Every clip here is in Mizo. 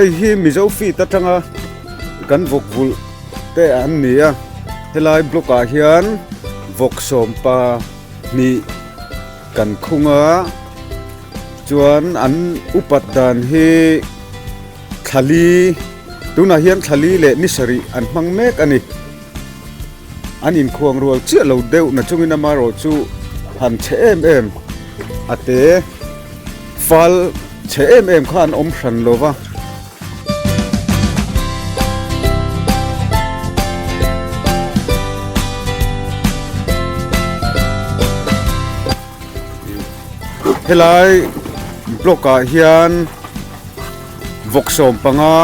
Hei hi Mizo feet atanga kan vawk vulh te an ni a, helai block ah hian vawk sawmpa hnih kan khung a, chuan an upat dan hi thlali tunah hian thlali leh ni sarih an hmang mek a ni. An inkhuang rual chiah lo deuh na chungin amaherawh chu han chhe em em a te fal chhe em em kha an awm hran lo va. Helai block ah hian vawk sawmpanga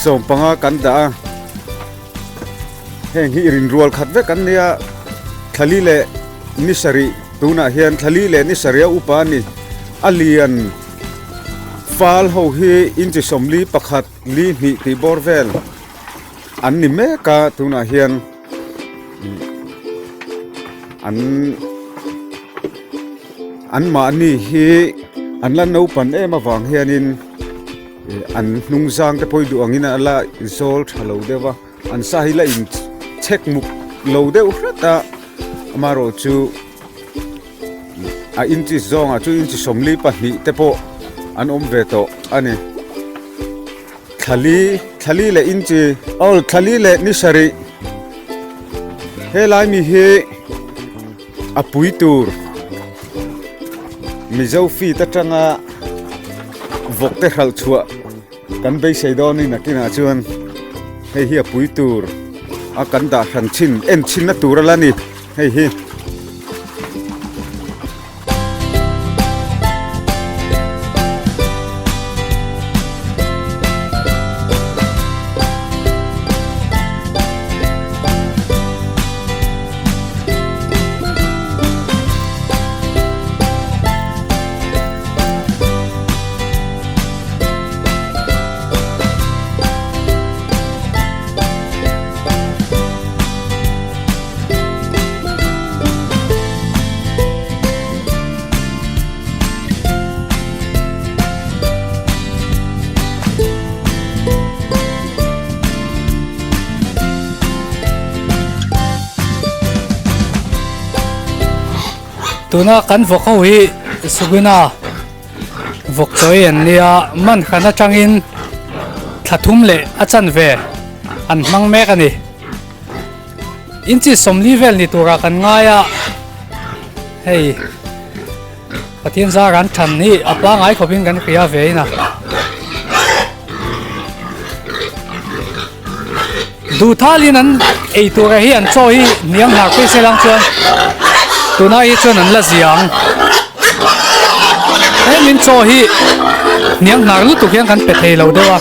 sawmpanga kan dah a heng hi rinrual khat vek an nia thlali leh ni sarih tunah hian thlali leh ni sarih a upa a ni a lian fal ho hi inchi sawmli pakhat li hnih tih bawr vel an ni mek a tunah hian an an mahni hi an la naupan em avang hianin an hnung zang te pawh hi duh angin a la zawl tha lo deuh va an sa hi la in chhek muk lo deuh hret a amaherawh chu a inchi zawngah chu inchi sawmli pahnih te pawh an awm ve tawh a ni. Thlali thlali leh inchi aw thlali leh ni sarih helai mi hi a pui tur Mizo feet atanga vawk te hralh chhuah kan beisei dawn a ni nakinah chuan hei hi a pui tur a kan dah hran chhin en chhin na tur a la ni hei hi. Tuna kan vawk ho hi Suguna vawk chawi an nia man hran atangin thla thum leh a chanve an hmang mek a ni. Inchi sawmli vel ni turah kan ngai a, hei Pathian zar an than hi a pangai khawpin kan hria ve in a. Duhthalin an ei tura hi an chaw hi hniang hnar phei se lang chuan tunah hi chuan an la zia ang. Hemin chaw hi hniang hnar lutuk hian kan pe thei lo deuh a.